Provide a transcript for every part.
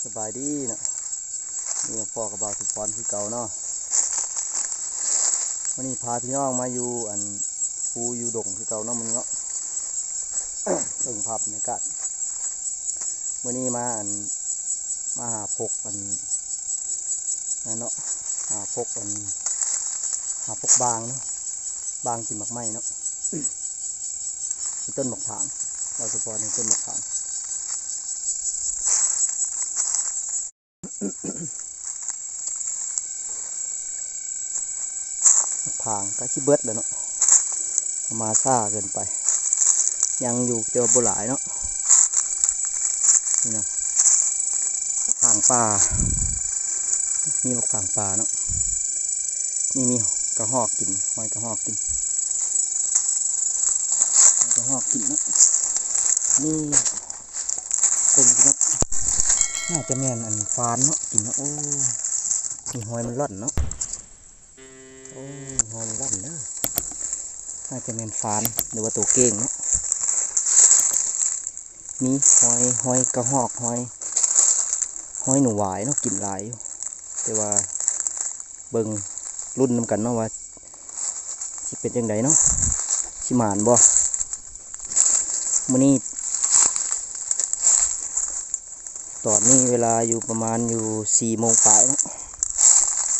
ສະບາຍດີເນາະ ນີ້ພໍ້ກັບບ່າວສົມພອນຄືເກົ່າເນາະ. ມື້ນີ້ພາພີ່ນ້ອງມາຢູ່ອັນພູຢູ່ດົງຄືເກົ່າເນາະ ມື້ນີ້ເນາະ. ເບິ່ງພາບບັນຍາກາດ ມື້ນີ້ມາອັນ ມາຫາພົກອັນນັ້ນເນາະ ຫາພົກອັນ ຫາພົກບາງເນາະ ບາງກິນໝາກໄມ້ເນາະ. ມີຕົ້ນໝາກຜາງ ເວົ້າສະເພາະນີ້ຕົ້ນໝາກຜາງ ໝາກຜາງກໍຊິເບິດແລ້ວເນາະ ເອົາມາຊ້າເກີນໄປ ຍັງຢູ່ແຕ່ວ່າບໍ່ຫຼາຍເນາະ. ນີ້ເນາະ ໝາກຜາງປ່າ ມີໝາກຜາງປ່າເນາະ. ນີ້ມີກະຮອກກິນ ຫອຍກະຮອກກິນ ຫອຍກະຮອກກິນເນາະ. ນີ້ເບິ່ງເນາະ ໜ້າຈະແມ່ນອັນຟານເນາະ ກິນເນາະ. ໂອ້ ມີຫອຍມັນລ່ອນເນາະ ໂອ້ ຫອຍມັນລ່ອນເດີ ໜ້າຈະແມ່ນຟານ ຫຼືວ່າໂຕເກ້ງເນາະ. ມີຫອຍ ຫອຍກະຮອກ ຫອຍ ຫອຍໜູຫວາຍເນາະ ກິນຫຼາຍຢູ່ ແຕ່ວ່າເບິ່ງລຸ້ນນຳກັນເນາະວ່າຊິເປັນຈັ່ງໃດເນາະ ຊິໝານບໍ່ມື້ນີ້. ຕອນນີ້ເວລາຢູ່ປະມານຢູ່ສີ່ໂມງປາຍເນາະ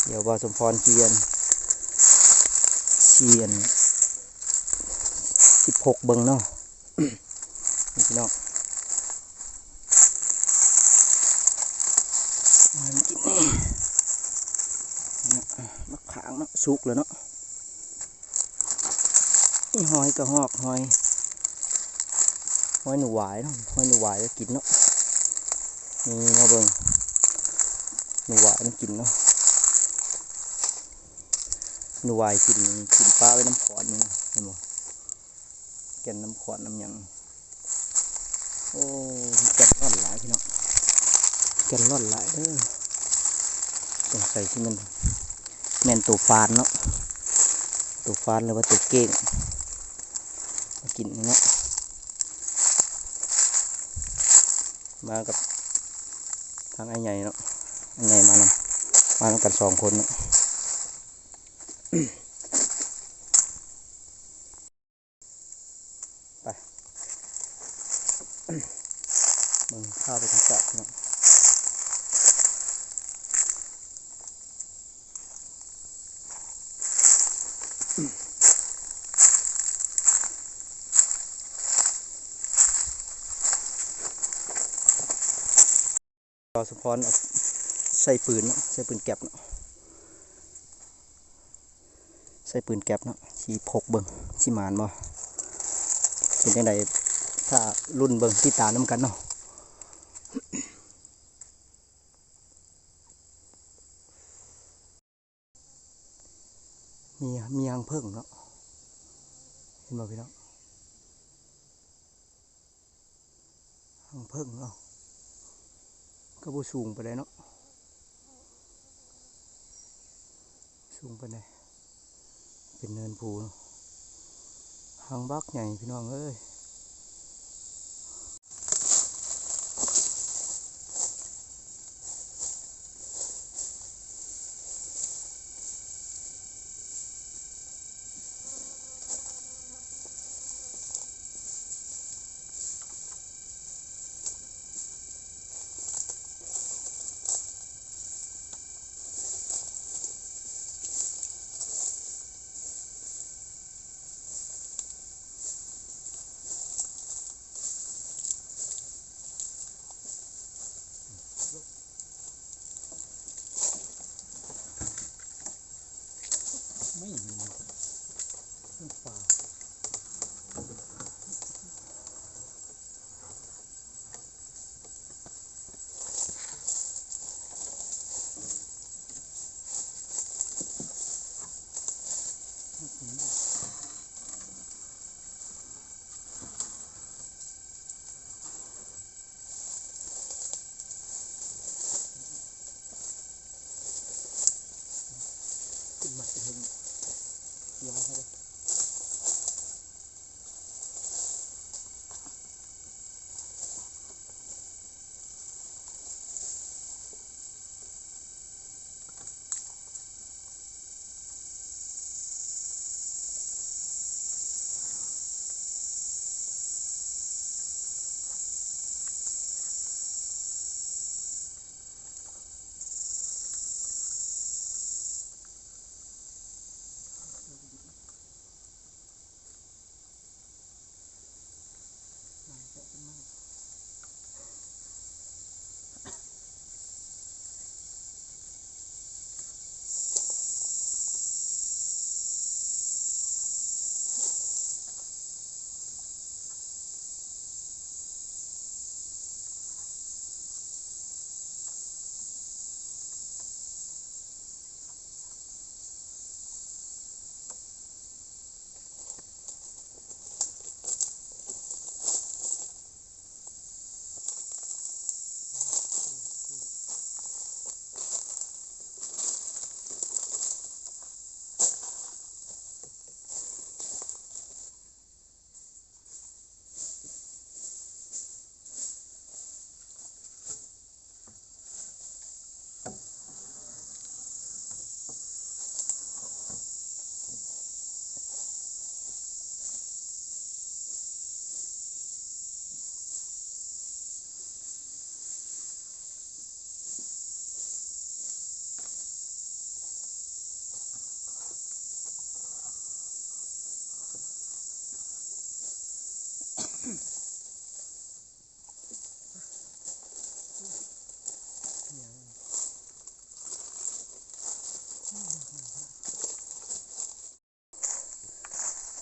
ດຽວບ່າວສົມພອນຊິອັນ ຊິອັນ ສິບຫົກເບິ່ງເນາະ ນີ້ພີ່ນ້ອງ ມາກິນນີ້ ໝາກຜາງເນາະ ສຸກແລ້ວເນາະ. ມີຫອຍກະຮອກ ຫອຍ ຫອຍໜູຫວາຍເນາະ ຫອຍໜູຫວາຍກໍກິນເນາະ. ນີ້ມາເບິ່ງ ໜູຫວາຍມັນກິນເນາະ ໜູຫວາຍກິນ ກິນປະໄວ້ນຳຂອນນີ້ ເຫັນບໍ່? ແກ່ນນຳຂອນນຳຫຍັງ. ໂອ້ ແກ່ນລ່ອນຫຼາຍພີ່ນ້ອງ ແກ່ນລ່ອນຫຼາຍເດີ. ສົງໄສຊິແມ່ນ ແມ່ນໂຕຟານເນາະ ໂຕຟານ ຫຼືວ່າໂຕເກ້ງ ມາກິນເນາະ. ມາກັບທາງອ້າຍໃຫຍ່ເນາະ ອ້າຍໃຫຍ່ມານຳ ມານຳກັນສອງຄົນເນາະ. ໄປ ເບິ່ງພາບບັນຍາກາດເນາະ. ບ່າວສົມພອນເອົາ ໃສ່ປືນເນາະ ໃສ່ປືນແກັບເນາະ ໃສ່ປືນແກັບເນາະ ຊິພົກເບິ່ງ ຊິໝານບໍ່ ເປັນຈັ່ງໃດ ຖ້າລຸ້ນເບິ່ງ ຕິດຕາມນຳກັນເນາະ. ມີ ມີຮັງເຜິ້ງເນາະ ເຫັນບໍ່ພີ່ນ້ອງ? ຮັງເຜິ້ງເນາະ ກໍບໍ່ສູງປານໃດເນາະ ສູງປານໃດ ເປັນເນີນພູເນາະ. ຮັງບັກໃຫຍ່ພີ່ນ້ອງເອີຍ.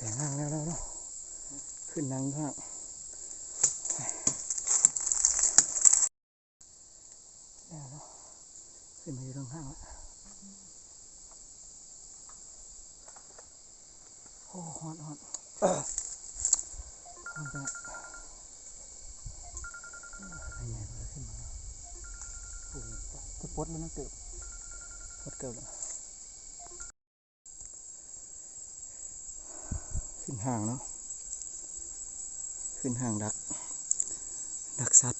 ແຕ່ງຮ່າງແລ້ວເນາະ ຂຶ້ນນັ່ງຢູ່ຂ້າງ ແລ້ວເນາະ ຂຶ້ນມາຢູ່ເທິງຫ້າງລະ ໂອ້ ຮ້ອນ ຮ້ອນ ຮ້ອນແທ້ ໂອ້ ໃຫຍ່ໆ ເລີຍຂຶ້ນມາ ໂອ້ ຈະປົດແລ້ວນະ ເກີບ ປົດເກີບແລ້ວ. ຂຶ້ນຫ້າງເນາະ ຂຶ້ນຫ້າງດັກ ດັກສັດ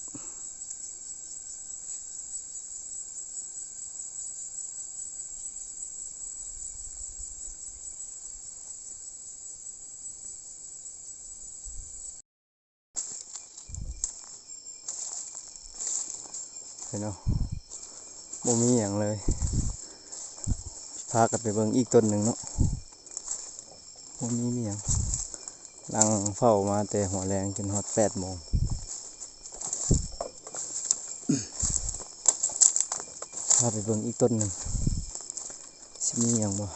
ເຫັນເນາະ ບໍ່ມີຫຍັງເລີຍ ພາກັນໄປເບິ່ງອີກຕົ້ນໜຶ່ງເນາະ ບໍ່ມີ ມີຫຍັງ ນັ່ງເຝົ້າມາແຕ່ຫົວແລງຈົນຮອດແປດໂມງ ພາໄປເບິ່ງອີກຕົ້ນໜຶ່ງ ຊິມີຫຍັງບໍ່?